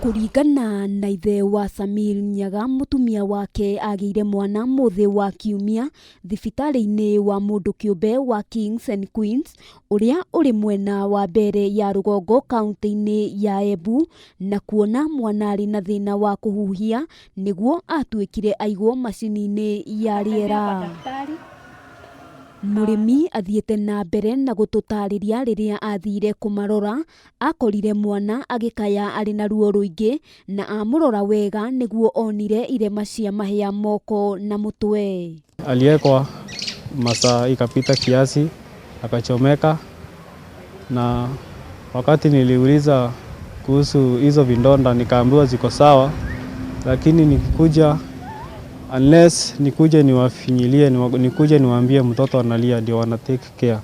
Kũringana na ithe wa Samir Nyaga, mũtumia wake agĩire mwana mũthĩ wa Kiumia thibitarĩ-inĩ wa mũndũ kĩũmbe wa Kings and Queens ũrĩa ũrĩ mwena wa mbere ya rũgongo kaunti-inĩ ya Embu, na kuona mwana arĩ na thĩna wa kũhuhia nĩguo atuĩkire aigwo macini-inĩ ya rĩera. Mũrĩmi athiĩte na mbere na gũtũtarĩria rĩrĩa athire kũmarora akorire mwana agĩkaya arĩ na ruo rũingĩ na amũrora wega nĩguo onire irema cia mahĩa moko na mũtwe. Aliekwa masaa ikapita kiasi akachomeka, na wakati niliuliza kuhusu hizo vidonda nikaambiwa ziko sawa, lakini nikikuja unless nikuje niwafinyilie, nikuje niwaambie mtoto analia ndio wana take care.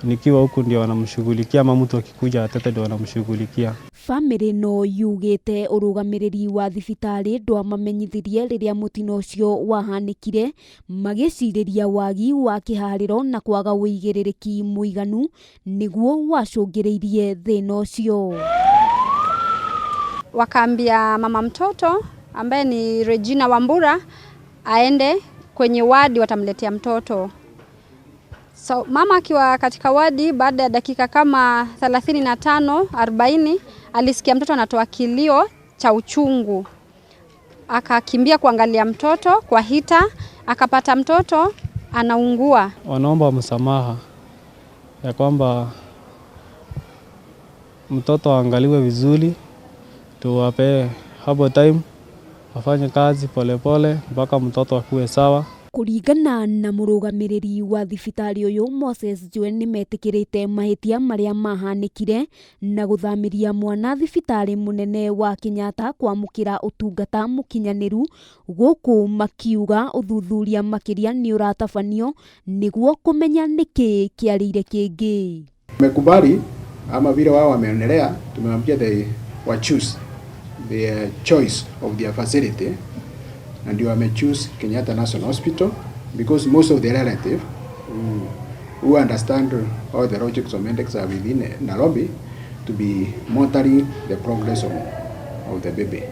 Nikiwa huku ndio wanamshughulikia, ama mtu akikuja atete ndio wanamshughulikia. Bamĩrĩ no yugĩte ũrũgamĩrĩri wa thibitarĩ ndwamamenyithirie rĩrĩa mũtino ũcio wahanĩkire, magĩcirĩria wagi wa kĩharĩro na kwaga ũigĩrĩrĩki mũiganu nĩguo wacũngĩrĩirie thĩna ũcio. Wakaambia mama mtoto ambaye ni Regina Wambura aende kwenye wadi, watamletea mtoto. So mama akiwa katika wadi, baada ya dakika kama 35 40, alisikia mtoto anatoa kilio cha uchungu. Akakimbia kuangalia mtoto kwa hita, akapata mtoto anaungua. Wanaomba msamaha ya kwamba mtoto aangaliwe vizuri, tuwape hapo time wafanye kazi polepole mpaka mtoto akuwe sawa. Kũringana na mũrũgamĩrĩri wa thibitarĩ ũyũ Moses Njue, nĩmetĩkĩrĩte mahĩtia marĩa mahanĩkire na gũthamĩria mwana thibitarĩ mũnene wa Kenyatta kwamũkĩra ũtungata mũkinyanĩru, gũkũ makiuga ũthuthuria makĩria nĩ ũratabanio nĩguo kũmenya nĩkĩ kĩarĩire kĩngĩ. Tumekubali ama vile wao wameonelea, tumewambia they wa choose their choice of their facility, na ndio wame choose Kenyatta National Hospital because most of the relative who understand all the logics of medics are within Nairobi to be monitoring the progress of the baby,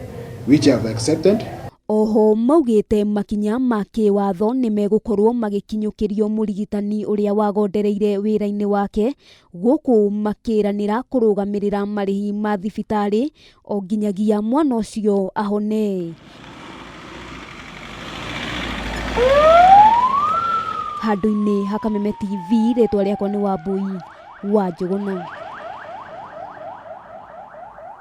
which have accepted. Oho maugĩte makinya ma kĩwatho nĩmegũkorwo magĩkinyũkĩrio mũrigitani ũrĩa wagondereire wĩra-inĩ wake, gũkũ makĩranĩra kũrũgamĩrĩra marĩhi ma thibitarĩ o nginyagia mwana ũcio ahone. Handũ-inĩ ha Kameme TV, rĩtwa rĩakwa nĩ Wambui wa Njũgũna.